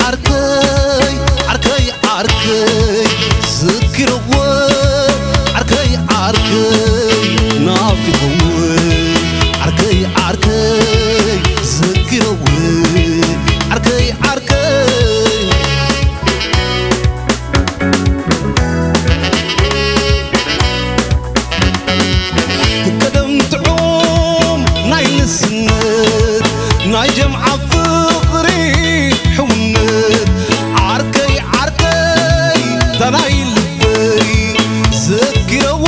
ዓርከይ ዓርከይ ዓርከይ ዝኪረዎ ዓርከይ ዓርከይ ናፊቕዎ ዓርከይ ዓርከይ ዝኪረዎ ዓርከይ ዓርከይ ቀደም ጥዑም ናይ ንስነት ናይ ጀምዓ ፍቕሪ ሕውነት ዓርከይ ዓርከይ ተናይ ልበይ ዘኪረዎ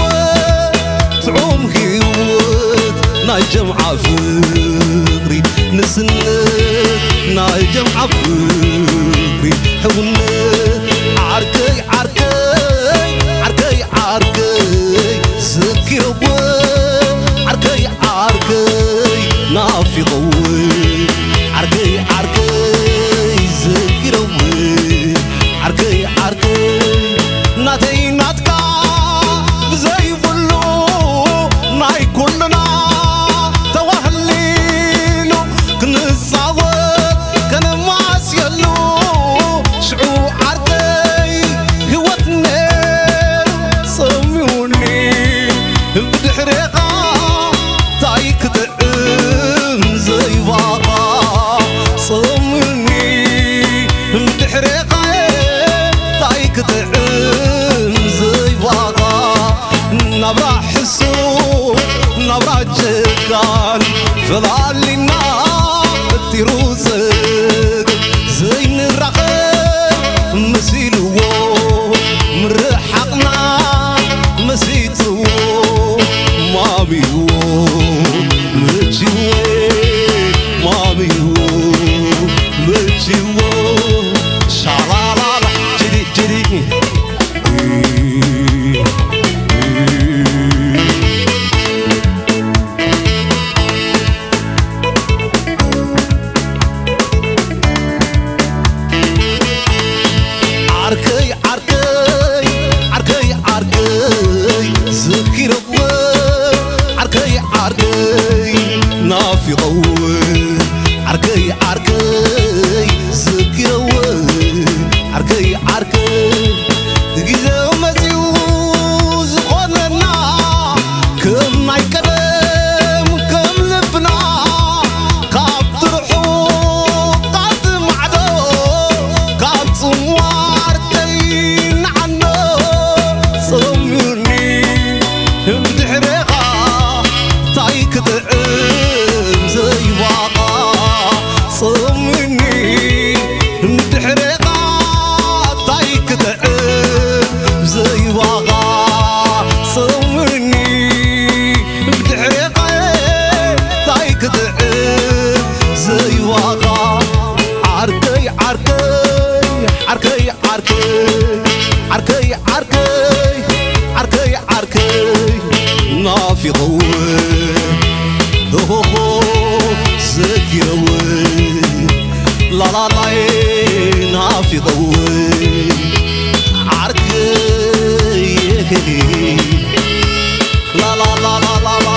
ጥዑም ህይወት ናይ ጀምዓ ፍቕሪ ንስነት ናይ ጀምዓ ፍቕሪ ሕውነት ዓርከይ ዓርከይ ዓርከይ ዓርከይ ዘኪረዎ ዓርከይ ዓርከይ ናፊቐዎ ዓርከይ ዓርከይ ዘኪረዎ ዓርከይ ዓርከይ ናተይ ናትካ ብዘይብሉ ናይ ኩልና ተዋህሊሉ ክንጻወት ከነማስየሉ ሽዑ ዓርከይ ህይወት ነይሩ ጸሚውኒ ብድሕሬኻ ታይ ክጥዕም ዘይባኻ ጸሚውኒ ብድሕሬኻ ታይ ክጥዕም ዘይባኻ ናብራ ሕሱም ናብራ ጀጋን ፈላሊና እጢሩ ዝግ ዘይንራኸብ መሲልዎ ምርሓቕና መሲጥዎ ማሚዎ መችዎ ማሚዎ መችዎ ሻላላላ ጅዲ ጅዲ ዓርከይ ዓርከይ ዓርከይ ዓርከይ ዝኪረዎ ዓርከይ ዓርከይ ናፊቐዎ ዓርከይ ዓርከይ ዝኪረዎ ዓርከይ ዓርከይ ግዜኡ መጺኡ ዝኾነና ከም ናይ ቀደም ከም ልብና ካብ ትርሑ ካብ ማዕዶ ካብ ጽዋር ከይንዓኖ ጸምዩኒ ብድሕሬኻ ታይ ክጥዕም ዘይዋኻ ጸምዩኒ ብድሕሬኻ ታይ ክጥዕም ዘይዋኻ ጸምዩኒ ብድሕሬኻ ታይ ክጥዕም ዘይዋኻ ዓርከይ ዓርከይ ዓርከይ ዓርከይ ዓርከይ ዓርከይ ዓርከይ ዓርከይ ናፊቐዎ ሆሆሆ ዘኪረዎ ላላላይ ናፊቐዎ ዓርከይ ላላላላላ